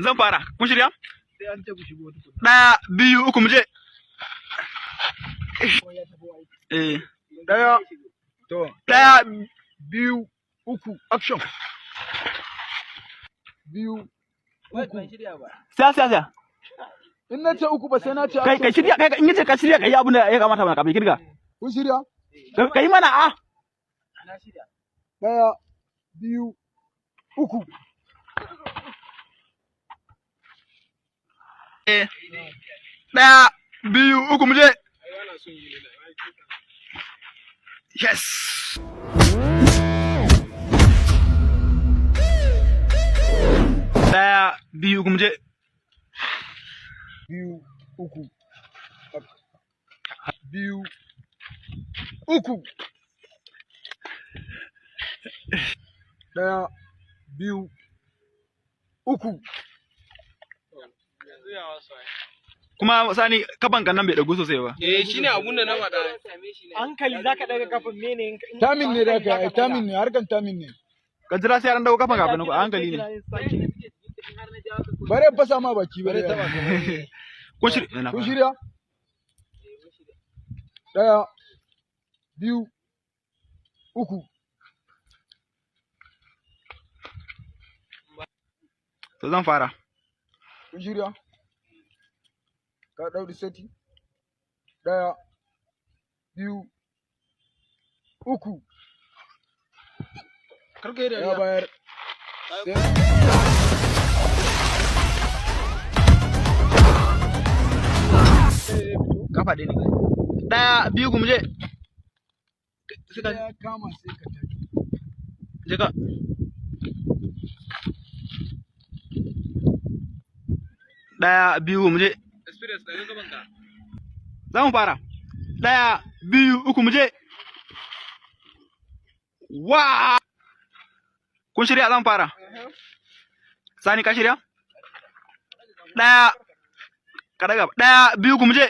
Zan fara. Kun shirya? Sai an ce ku shigo tukuna. Ɗaya, biyu, uku, mu je. Eh. Daya. To. Ɗaya, Biyu, uku, action. Biyu, uku. Sai sai sai. In na ce uku ba sai na ce Kai action. Kai shirya kai, in yace ka shirya, kai abin da ya kamata mana kafin kirga. Kun shirya? Kai mana a. Daya, biyu, uku. Eh. Ɗaya, biyu, uku, mu je. Yes. Ɗaya, biyu, uku, mu je. Biyu, uku. Biyu, uku. Daya, biyu, uku. Kuma Sani, kafan kan nan bai dagu sosai ba. Eh, shine abun da na faɗa. Hankali zaka daga kafin mene Tamin ne da ka yi, tamin ne, harkan tamin ne. Ka jira sai an dago kafan kafin a hankali ne. Bare in fasa ma baki bare. Kun shirya? Kun shirya? Daya, biyu, uku. To, zan fara. Kun shirya? Ka ɗauri seti? Daya, biyu, uku. Ya bayar. Kafa ɗaya ne. Ɗaya, biyu, ku mu je. Sai ya kama sai ka tafi. Je ka. Ɗaya, biyu, mu je. Experience, daga gaban ka. Za mu fara. Ɗaya, biyu, uku, mu je. Wa! Kun shirya? Zan fara. Sani, ka shirya? Ɗaya, ka daga. Ɗaya, biyu, ku mu je.